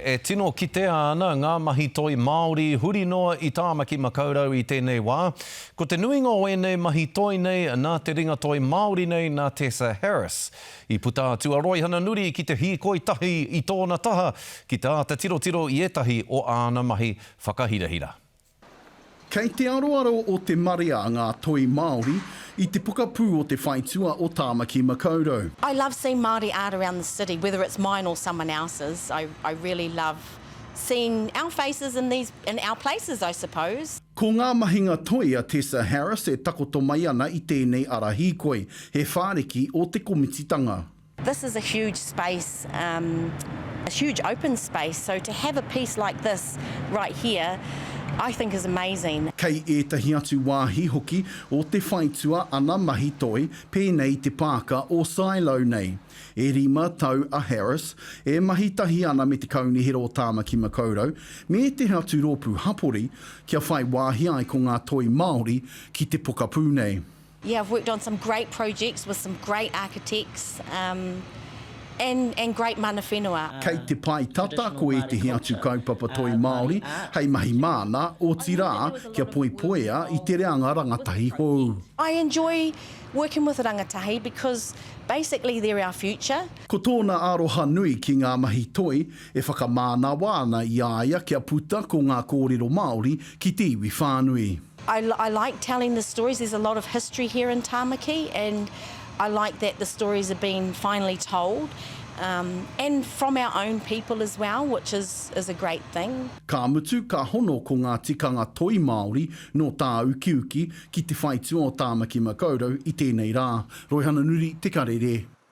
E tino kitea ana ngā mahi toi Māori huri noa i Tāmaki Makaurau i tēnei wā. Ko te nuinga o ēnei mahi toi nei nā te ringatoi Māori nei nā Tessa Harris. I puta atu a Roihana Nuri ki te hīkoi tahi i tōna taha ki te āta tirotiro i ētahi o āna mahi whakahirahira. Kei te aroaro o te marea ngā toi Māori i te pokapū o te whaitua o Tāmaki Makaurau. I love seeing Māori art around the city, whether it's mine or someone else's. I, I really love seeing our faces in these, in our places, I suppose. Ko ngā mahinga toi a Tessa Harris e takoto mai ana i tēnei ara hīkoi, he whāriki o te komititanga. This is a huge space, um, a huge open space, so to have a piece like this right here, I think is amazing. Kei ētahi atu wāhi hoki o te whaitua ana mahi toi, pēnei i te pāka o Silo nei. E rima tau a Harris e mahi tahi ana me te Kaunihera o Tāmaki Makaurau me ētehi atu rōpū hapori kia whai wāhi ai ko ngā toi Māori ki te pokapū nei. Yeah, I've worked on some great projects with some great architects um, and, and great mana whenua. Kei te pae tata ko ētehi atu kaupapa toi Māori hei mahi māna, otirā kia poipoia i te reanga rangatahi hou. I enjoy working with rangatahi because basically they're our future. Ko tōna aroha nui ki ngā mahi toi e whakamānawa ana i a ia kia puta ko ngā kōrero Māori ki te iwi whānui. I, I like telling the stories, there's a lot of history here in Tāmaki and I like that the stories are being finally told um, and from our own people as well, which is, is a great thing. Ka mutu, ka hono ko ngā tikanga toi Māori nō tāukiuki ki te whaitua o Tāmaki Makaurau i tēnei rā. Roihana Nuri, Te Karere.